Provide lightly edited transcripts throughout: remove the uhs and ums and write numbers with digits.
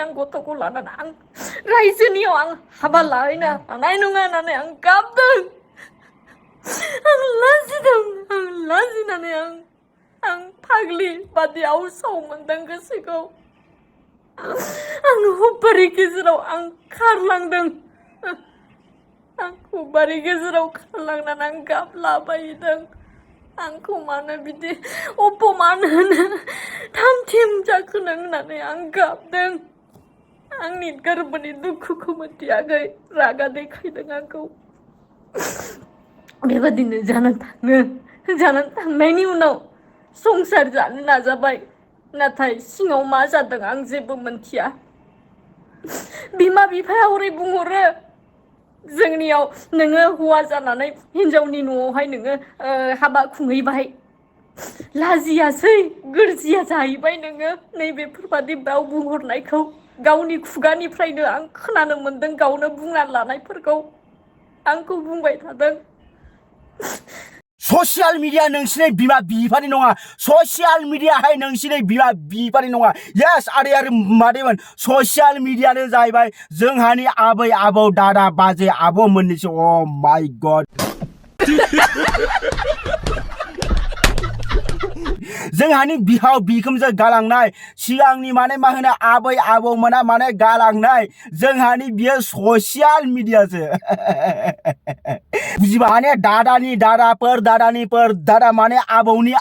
आं गथ'खौ लानानै आं रायजोनियाव आं हाबा लाहैनो हानाय नङा होननानै आं गाबदों आं लाजिनानै आं फाग्लि बादियाव साव मोनदों गोसोखौ आं हुब्बारि गेजेराव आं खारलांदों आं हुब्बारि गेजेराव खारलांनानै आं गाबलाबायदों आंखौ मानो बिदि अपमान होनो थामथिम जाखोनो होननानै आं गाबदों आंनि गोरबोनि दुखुखौ मोनथियाखै रागा देखायदों आंखौ बेबादिनो जानानै थांनायनि उनाव संसार जानो नाजाबाय नाथाय सिङाव मा जादों आं जेबो मोनथिया बिमा बिफाया हरै बुंहरो जोंनियाव नोङो हौवा जानानै हिनजावनि न'आवहाय नोङो हाबा खुंहैबाय लाजियासै गोरजिया जाहैबाय नोङो नैबेफोरबादि राव बुंहरनायखौ गावनि खुगानिफ्रायनो आं खोनानो मोनदों गावनो बुंना लानायफोरखौ आंखौ बुंबाय थादों ससियेल मिडिया नोंसिनि बिमा बिफानि नङा ससियेल मिडियाहाय नोंसिनि बिमा बिफानि नङा यस आदै आरो मादैमोन ससियेल मिडियानो जाहैबाय जोंहानि आबै आबौ दादा बाजै आब'मोननिसो अ माय गड जोंहानि बिहाव बिखुमजो गालांनाय सिगांनि माने मा होनो आबै आबौमोना माने गालांनाय जोंहानि बियो ससियेल मिडियासो बुजिबा माने दादानि दादाफोर दादा माने आबौनि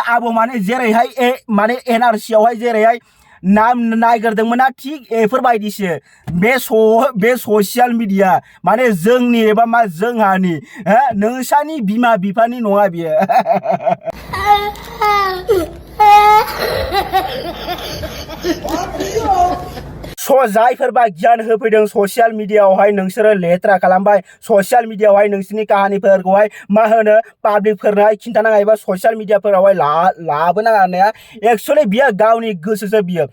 आबौ माने जेरैहाय माने एनआरसियावहाय जेरैहाय नाम नायगिरदोंमोन ना थिग एफोरबायदिसो बे ससियेल मिडिया माने जोंनि एबा मा जोंहानि नोंसानि बिमा बिफानि नङा बियो जायफोरबा गियान होफैदों ससियेल मिडियायावहाय नोंसोरो लेथ्रा खालामबाय ससियेल मिडियायावहाय नोंसोरनि काहानिफोरखौहाय मा होनो पाब्लिकफोरनोहाय खिन्थानाङा एबा ससियेल मिडियाफोरावहाय लाबोनाङा होननाया एक्सुअलि बियो गावनि गोसोसो बियो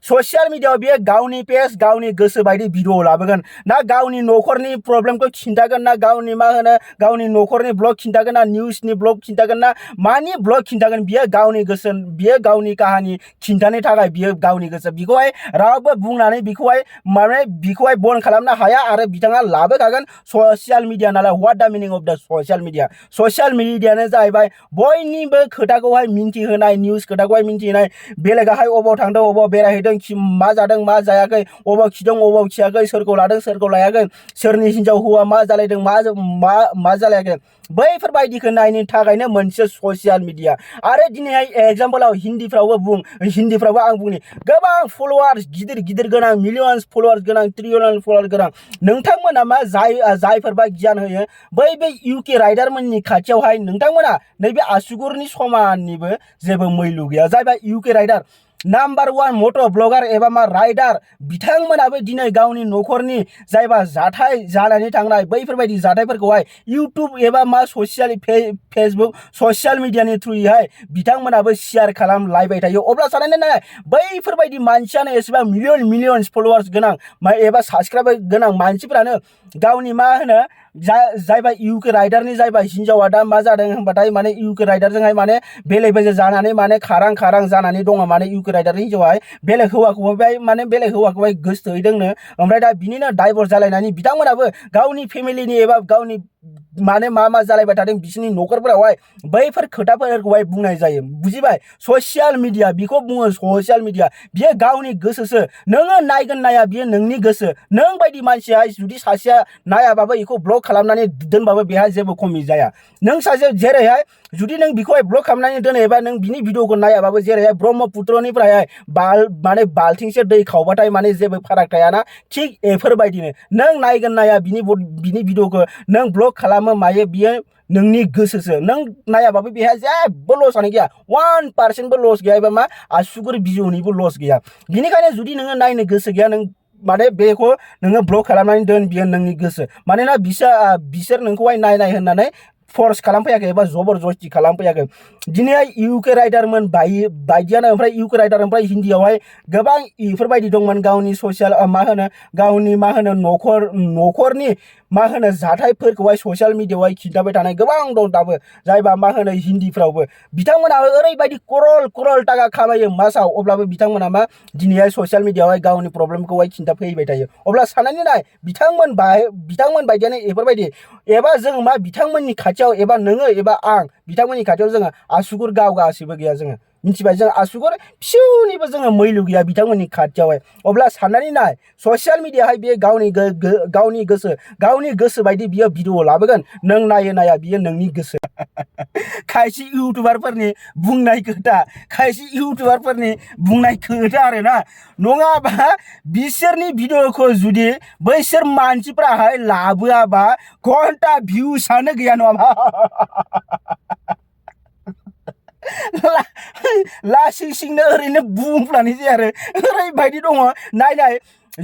ससियेल मिडियायाव बियो गावनि पेज गावनि गोसो बायदि भिडिअ लाबोगोन ना गावनि न'खरनि प्रब्लेमखौ खिन्थागोन ना गावनि मा होनो गावनि न'खरनि ब्लग खिन्थागोन ना निउसनि ब्लग खिन्थागोन ना मानि ब्लग खिन्थागोन बियो गावनि गोसो बियो गावनि काहानि खिन्थानो थाखाय बियो गावनि गोसो बिखौहाय रावबो बुंनानै बिखौहाय बन्द खालामनो हाया आरो बिथाङा लाबोखागोन ससियेल मिडिया नालाय व्हाट द मिनिं अफ द ससियेल मिडियानो जाहैबाय बयनिबो खोथाखौहाय मिन्थिहोनाय निउस खोथाखौहाय मिन्थिहोनाय बेलेगाहाय अबाव थांदों अबाव बेरायहैदों मा जादों मा जायाखै अबाव खिदों अबाव खियाखै सोरखौ लादों सोरखौ लायाखै सोरनि हिनजाव हौवा मा जालायदों मा जालायाखै बैफोरबायदिखौ नायनो थाखायनो मोनसे ससियेल मिडिया आरो दिनैहाय एग्जाम्पलाव हिन्दीफ्रावबो आं बुंनि गोबां फलोवार्स गिदिर गोनां मिलियन्स फलोवार्स गोनां ट्रिलियन फलोवार्स गोनां नोंथांमोना मा जायफोरबा गियान होयो बै इउके राइडारमोननि खाथियावहाय नोंथांमोना नैबे आसुगुरनि समाननिबो जेबो मैलु गैया जायबा इउके राइडार नाम्बार 1 मट' ब्लगार एबा मा राइडार बिथांमोनाबो दिनै गावनि न'खरनि जायबा जाथाय जानानै थांनाय बैफोरबायदि जाथायफोरखौहाय इउटुब एबा मा फेसबुक ससियेल मिडियानि थ्रुयैहाय बिथांमोनाबो शेयार खालामलायबाय थायो अब्ला साननानै नाय बैफोरबायदि मानसियानो एसेबां मिलियन्स फलोवार्स गोनां एबा साबस्क्राइबार गोनां मानसिफोरानो गावनि मा होनो जायबा इउके राइडारनि जायबा हिनजावा दा मा जादों होनबाथाय माने इउके राइडारजोंहाय माने बेले बेजे जानानै माने खारां जानानै दङ माने इउके राइडारनि हिनजावाहाय बेलेग हौवाखौहाय गोसोहैदोंनो ओमफ्राय दा बिनिनो डाइभर्स जालायनानै बिथांमोनाबो गावनि फेमिलिनि एबा गावनि माने मा जालायबाय थादों बिसोरनि न'खरफोरावहाय बैफोर खोथाफोरखौहाय बुंनाय जायो बुजिबाय ससियेल मिडिया बिखौ बुङो ससियेल मिडिया बियो गावनि गोसोसो नोङो नायगोन नाया बियो नोंनि गोसो नों बायदि मानसिया जुदि सासेया नायाबाबो बेखौ ब्लक खालामनानै दोनबाबो बेहा जेबो खमि जाया नों सासे जेरैहाय जुदि नों बिखौहाय ब्लक खालामनानै दोनो एबा नों बिनि भिडिअखौ नायाबाबो जेरैहाय ब्रह्मपुत्रनिफ्राय बाल्थिंसे दै खावबाथाय माने जेबो फाराग थायाना थिग एफोरबायदिनो नों नायगोन नाया बिनि भिडिअखौ नों ब्लक खालामो मायो बियो नोंनि गोसोसो नों नायाबाबो बेहा जेबो लसआनो गैया 1% लस गैया एबा मा आसुगुर बिजौनिबो लस गैया बिनिखायनो जुदि नोङो नायनो गोसो गैया नों माने बेखौ नोङो ब्लक खालामनानै दोन बियो नोंनि गोसो मानोना बिसोर नोंखौहाय नाय होननानै फर्स खालामफैयाखै एबा जबरदस्ति खालामफैयाखै दिनैहाय इउके राइडारमोन बायदियानो ओमफ्राय इउके राइडार ओमफ्राय हिन्दीयावहाय गोबां इफोरबायदि दंमोन गावनि ससियेल गावनि न'खरनि मा होनो जाथायफोरखौहाय ससियेल मिडियायावहाय खिन्थाबाय थानाय गोबां दं दाबो जायबा मा होनो हिन्दीफ्रावबो बिथांमोनाबो ओरैबायदि करल टाका खामायो मासाव अब्लाबो बिथांमोना मा दिनैहाय ससियेल मिडियायावहाय गावनि प्रब्लेमखौहाय खिन्थाफैबाय थायो अब्ला साननानै नाय बिथांमोन बायदियानो बेफोरबायदि एबा जों मा बिथांमोननि खाथियाव एबा नोङो एबा आं बिथांमोननि खाथियाव जोङो आसुगुर गावगासिबो गैया जोङो मिथिबाय जों आसुगुर फिसौनिबो जोङो मैलु गैया बिथांमोननि खाथियावहाय अब्ला साननानै नाय ससियेल मिडियाहाय बियो गावनि गोसो बायदि बियो भिडिअ लाबोगोन नों नायो नाया बियो नोंनि गोसो खायसे इउटुबारफोरनि बुंनाय खोथा आरोना नङाबा बिसोरनि भिडिअखौ जुदि बैसोर मानसिफ्राहाय लाबोआबा घन्टा भिउसानो गैया नङाबा लासिंसिंनो ओरैनो बुंफ्लानाय जायो आरो ओरैबायदि दङ नायनाय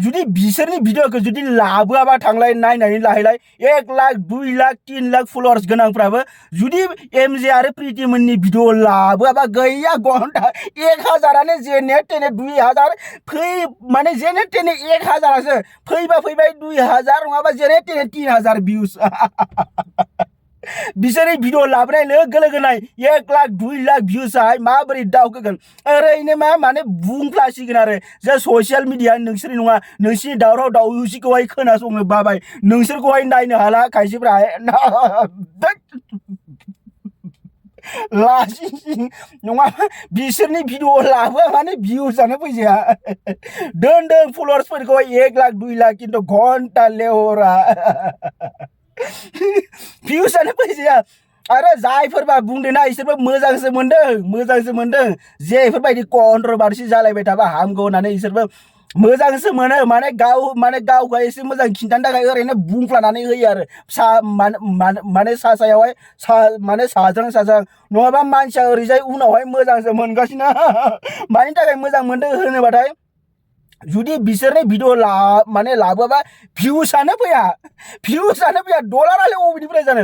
जुदि बिसोरनि भिडिअखौ जुदि लाबोआबा थांलाय नायनानै लाहैलाय 1 लाख 2 लाख 3 लाख फलोवार्स गोनांफ्राबो जुदि एमजे आरो प्रितिमोननि भिडिअ लाबोआबा गैया घन्टा 1000आनो जेने तेने 2000 माने जेने तेने 1000आसो फैबाय 2000 नङाबा जेने तेने 3000 भिउस बिसोरनि भिडिअ लाबोनाय लोगो लोगोनाय 1 लाख 2 लाख भिउसाहाय माबोरै दावखोगोन ओरैनो माने बुंफ्लासिगोन आरो जे ससियेल मिडिया नोंसोरनि नङा नोंसिनि दावराव दावसिखौहाय खोनासंनो बाबाय नोंसोरखौहाय नायनो हाला खायसेफ्राहाय लासिं नङाबा बिसोरनि भिडिअ लाबोआ माने भिउसानो फैजाया दोन फलोवार्सफोरखौहाय 1 लाख 2 लाख खिन्थु घन्टा लेहरा भिउसानो फैजाया आरो जायफोरबा बुंदोंना इसोरबो मोजांसो मोनदों जे बेफोरबायदि कन्ट्रभार्सि जालायबाय थाबा हामगौ होननानै इसोरबो मोजांसो मोनो माने गावखौ एसे मोजां खिन्थानो थाखाय ओरैनो बुंफ्लानानै होयो आरो माने साजों नङाबा मानसिया ओरैजाय उनावहाय मोजांसो मोनगासिनो मानि थाखाय मोजां मोनदों होनोबाथाय जुदि बिसोरनि भिडिअ लाबोआबा भिउसानो फैया डलारालाय अबेनिफ्राय जानो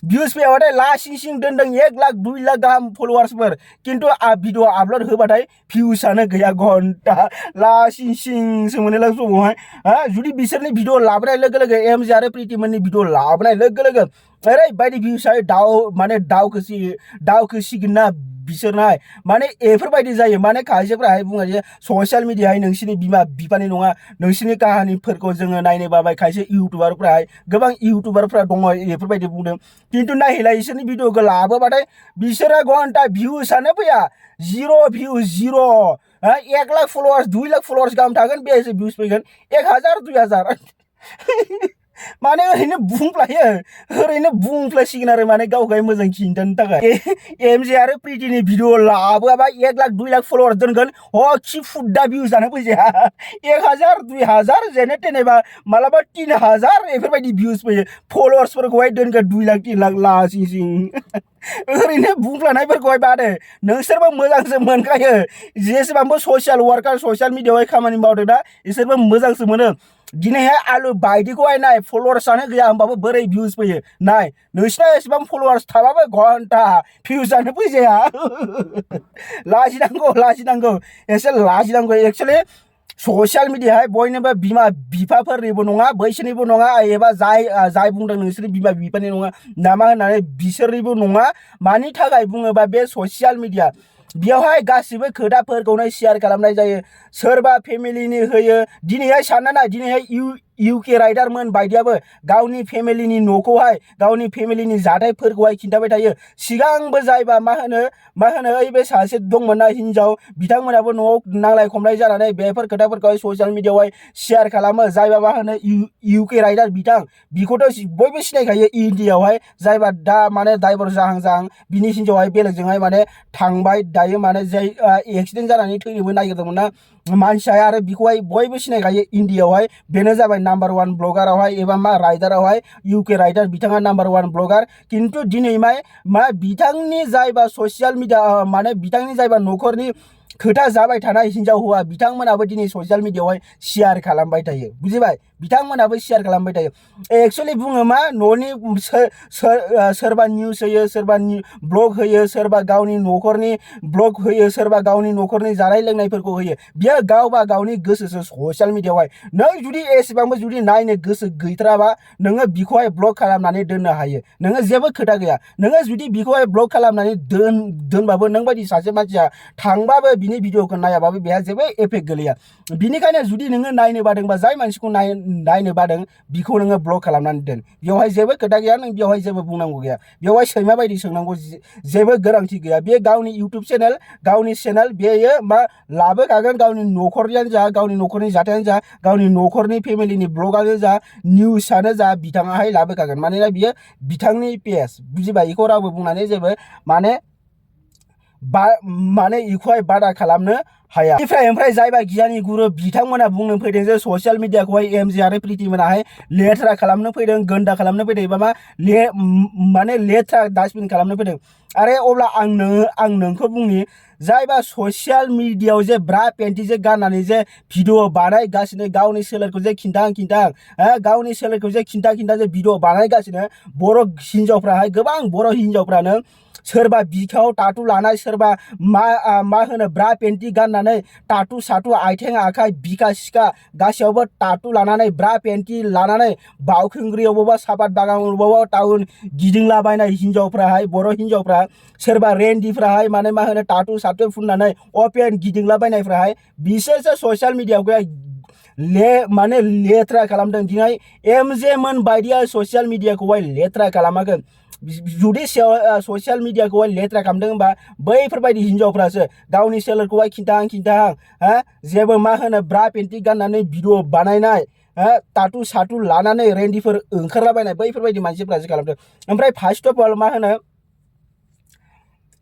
भिउस फैयाबाथाय लासिं दोनदों 1 लाख 2 लाख गाहाम फलोवार्सफोर खिन्थु भिडिअ आपलड होबाथाय भिउसानो गैया घन्टा लासिंसो मोनोलाय समावहाय जुदि बिसोरनि भिडिअ लाबोनाय लोगो लोगो एमजे आरो प्रितिमोननि भिडिअ लाबोनाय लोगो लोगो ओरैबायदि भिउसाहाय दावखोसिगोन ना बिसोरनाय माने बेफोरबायदि जायो माने खायसेफ्राहाय बुङो जे ससियेल मिडियाहाय नोंसिनि बिमा बिफानि नङा नोंसिनि काहानिफोरखौ जोङो नायनो बाबाय खायसे इउटुबारफ्राहाय गोबां इउटुबारफ्रा दङ बेफोरबायदि बुंदों खिन्थु नायहैलाय बिसोरनि भिडिअखौ लाबोबाथाय बिसोरो घन्टा भिउसानो फैया 0 भिउस 0 1 लाख फलोवार्स 2 लाख फलोवार्स गाहाम थागोन बेसे भिउस फैगोन 1000 2000 माने ओरैनो बुंफ्लासिगोन आरो माने गावखौहाय मोजां खिन्थानो थाखाय एमजे आरो प्रितिनि भिडिअ लाबोआबा 1 लाख 2 लाख फलोवार्स दोनगोन खि फुद्दा भिउस जानो फैजाया 1000 2000 जेने तेनेबा मालाबा 3000 बेफोरबायदि भिउस फैयो फलोवार्सफोरखौहाय दोनगोन 2 लाख 3 लाख लासिं ओरैनो बुंफ्लानायफोरखौहाय बादो नोंसोरबो मोजांसो मोनखायो जेसेबांबो ससियेल वार्कार ससियेल मिडियायावहाय खामानि मावदों ना इसोरबो मोजांसो मोनो दिनैहाय आलु बायदिखौहाय नाय फलोवार्सआनो गैया होमबाबो बोरै भिउस फैयो नाय नोंसिना एसेबां फलोवार्स थाबाबो घन्टा भिउसानो फैजाया लाजिनांगौ एसे लाजिनांगौ एक्चुअलि ससियेल मिडियाहाय बयनिबो बिमा बिफाफोरनिबो नङा बैसोरनिबो नङा एबा जाय बुंदों नोंसोरनि बिमा बिफानि नङा नामा होननानै बिसोरनिबो नङा मानि थाखाय बुङोबा बे ससियेल मिडिया बेयावहाय गासिबो खोथाफोरखौनो शेयार खालामनाय जायो सोरबा फेमिलिनि होयो दिनैहाय सानना नाय दिनैहाय इउके राइडारमोन बायदियाबो गावनि फेमिलिनि न'खौहाय गावनि फेमिलिनि जाथायफोरखौहाय खिन्थाबाय थायो सिगांबो जायबा मा होनो ओइ बे सासे दंमोन ना हिनजाव बिथांमोनाबो न'आव नांलाय खमलाय जानानै बेफोर खोथाफोरखौहाय ससियेल मिडियायावहाय शेयार खालामो जायबा मा होनो इउके राइडार बिखौथ' बयबो सिनायखायो इन्डियायावहाय जायबा दा माने दाइभर जाहां बिनि हिनजावहाय बेलेगजोंहाय माने थांबाय दायो माने जाय एक्सिडेन्ट जानानै थैनोबो नागिरदोंमोन ना मानसिया आरो बिखौहाय बयबो सिनायखायो इन्डियायावहाय बेनो जाबाय नाम्बार 1 ब्लगारावहाय एबा मा राइडारावहाय इउके राइडार बिथाङा नाम्बार 1 ब्लगार खिन्थु दिनै मा बिथांनि जायबा ससियेल मिडिया माने बिथांनि जायबा न'खरनि खोथा जाबाय थानाय हिनजाव हौवा बिथांमोनाबो दिनै ससियेल मिडियायावहाय शेयार खालामबाय थायो बुजिबाय बिथांमोनाबो शेयार खालामबाय थायो एक्चुअली बुङो मा न'नि सोरबा निउस होयो सोरबा ब्लग होयो सोरबा गावनि न'खरनि ब्लग होयो सोरबा गावनि न'खरनि जानाय लोंनायफोरखौ होयो बियो गावबा गावनि गोसोसो ससियेल मिडियायावहाय नों जुदि एसेबांबो जुदि नायनो गोसो गैथाराबा नोङो बिखौहाय ब्लग खालामनानै दोननो हायो नोङो जेबो खोथा गैया नोङो जुदि बिखौहाय ब्लग खालामनानै दोनबाबो नों बायदि सासे मानसिया थांबाबो बिनि भिडिअखौ नायाबाबो बेहा जेबो एफेक्ट गोलैया बिनिखायनो जुदि नोङो नायनो बादोंबा जाय मानसिखौ नायनो बादों बिखौ नोङो ब्लक खालामनानै दोन बेवहाय जेबो खोथा गैया नों बेवहाय जेबो बुंनांगौ गैया बेवहाय सैमा बायदि सोंनांगौ जेबो गोनांथि गैया बे गावनि इउटुब चेनेल गावनि चेनेल बेयो मा लाबोखागोन गावनि न'खरनियानो जा गावनि न'खरनि जाथायानो जा गावनि न'खरनि फेमिलिनि ब्लगानो जा निउसआनो जा बिथाङाहाय लाबोखागोन मानोना बियो बिथांनि पेज बुजिबाय बेखौ रावबो बुंनानै जेबो माने इखौहाय बादा खालामनो हाया ओमफ्राय जायबा गियानि गुरु बिथांमोना बुंनो फैदों जे ससियेल मिडियाखौहाय एमजे आरो प्रितिमोनाहाय लेथ्रा खालामनो फैदों गन्दा खालामनो फैदों एबा माने लेथ्रा डास्टबिन खालामनो फैदों आरो अब्ला आं नोंखौ बुंनि जायबा ससियेल मिडियायाव जे ब्रा पेन्टि जे गाननानै जे भिडिअ बानायगासिनो गावनि सोलेरखौ जे खिन्था गावनि सोलेरखौ जे खिन्था जे भिडिअ बानायगासिनो बर' हिन्जावफ्राहाय गोबां बर' हिन्जावफ्रानो सोरबा बिखायाव टाटु लानाय सोरबा मा होनो ब्रा पेन्टि गाननानै टाटु साटु आथिं आखाइ बिखा सिखा गासैयावबो टाटु लानानै ब्रा पेन्टि लानानै बावखुंग्रि अबावबा सापात बागान अबावबा टाउन गिदिंलाबायनाय हिन्जावफ्राहाय बर' हिन्जावफ्रा सोरबा रेन्डिफ्राहाय माने मा होनो टाटु साटु फुननानै अपेन गिदिंलाबायनायफ्राहाय बिसोरसो ससियेल मिडियाखौहाय माने लेथ्रा खालामदों दिनै एमजे मोन बायदिया ससियेल मिडियाखौहाय लेथ्रा खालामाखै जुदि ससियेल मिडियाखौहाय लेथ्रा खालामदों होनबा बैफोरबायदि हिन्जावफ्रासो गावनि सोलेरखौहाय खिन्थाहां जेबो मा होनो ब्रा पेन्टि गाननानै भिडिअ बानायनाय टाटु साटु लानानै रेन्डिफोर ओंखारलाबायनाय बैफोरबायदि मानसिफ्रासो खालामदों ओमफ्राय फार्स्ट अफ अल मा होनो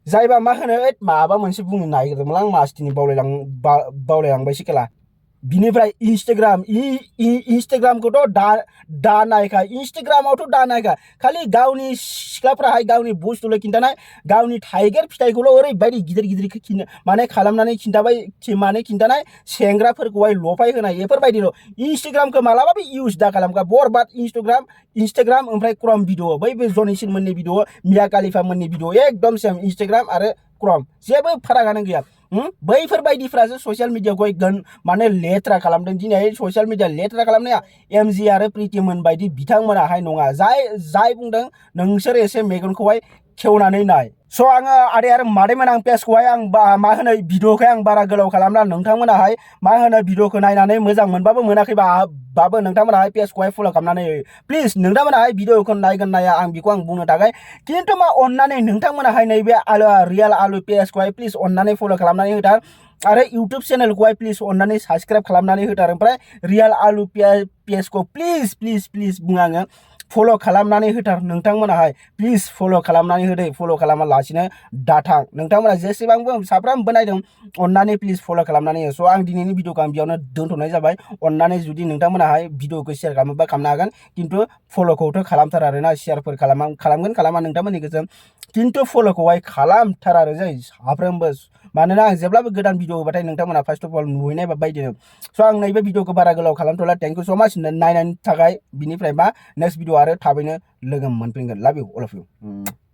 जायबा मा होनो माबा मोनसे बुंनो नागिरदोंमोन आं मासथिनि बावलायलांबायसो खेला बिनिफ्राय इन्स्टाग्रामखौथ' दा नायखा इन्स्टाग्रामावथ' दा नायखा खालि गावनि सिख्लाफ्राहाय गावनि बुस्थुल' खिन्थानाय गावनि थाइगिर फिथाइखौल' ओरैबायदि गिदिर माने खालामनानै खिन्थानाय सेंग्राफोरखौहाय लफाय होनाय बेफोरबायदिल' इन्स्टाग्रामखौ मालाबाबो इउज दा खालामखा बरबाद इन्स्टाग्राम ओमफ्राय क्रम भिडिअ बै जनिसिन मोननि भिडिअ मिया कालिफा मोननि भिडिअ एकदम सेम इन्स्टाग्राम आरो क्रम जेबो फारागानो गैया बैफोरबायदिफ्रासो ससियेल मिडियाखौहाय माने लेथ्रा खालामदों दिनै ससियेल मिडिया लेथ्रा खालामनाया एमजे आरो प्रितिमोन बायदि बिथांमोनाहाय नङा जाय बुंदों नोंसोर एसे मेगनखौहाय खेवनानै नाय स' आङो आदै आरो मादैमोन आं पेजखौहाय आं मा होनो भिडिअखौहाय आं बारा गोलाव खालामला नोंथांमोनाहाय मा होनो भिडिअखौ नायनानै मोजां मोनबाबो मोनाखैबाबो नोंथांमोनाहाय पेजखौहाय फल' खालामनानै होयो प्लिज नोंथांमोनाहाय भिडिअखौ नायगोन नाया आं बेखौ आं बुंनो थाखाय खिन्थु मा अननानै नोंथांमोनाहाय नैबे रियेल आलु पेजखौहाय प्लिज अननानै फल' खालामनानै होथार आरो इउटुब चेनेलखौहाय प्लिज अननानै साबसक्राइब खालामनानै होथार ओमफ्राय रियेल आलु पेजखौ प्लिज बुङो आङो फल' खालामनानै होथार नोंथांमोनाहाय प्लिज फल' खालामनानै होदो फल' खालामालासिनो दाथां नोंथांमोना जेसेबांबो साफ्रामबो नायदों अननानै प्लिज फल' खालामनानै हो स' आं दिनैनि भिडिअखौ आं बेयावनो दोनथ'नाय जाबाय अननानै जुदि नोंथांमोनाहाय भिडिअखौ शेयार खालामोबा खालामनो हागोन खिन्थु फल'खौथ' खालामथार आरोना शेयारफोर खालामगोन खालामा नोंथांमोननि गोसो खिन्थु फल'खौहाय खालामथार आरो जै साफ्रोमबो मानोना आं जेब्लाबो गोदान भिडिअ होबाथाय नोंथांमोना फार्स्ट अफ अल नुहैनाय बायदिनो स' आं नैबे भिडिअखौ बारा गोलाव खालामथ'ला थेंक इउ स' माच नायनायनि थाखाय बिनिफ्राय मा नेक्स्ट भिडिअ आरो थाबैनो लोगो मोनफिनगोन लाभ इउ अल अफ इउ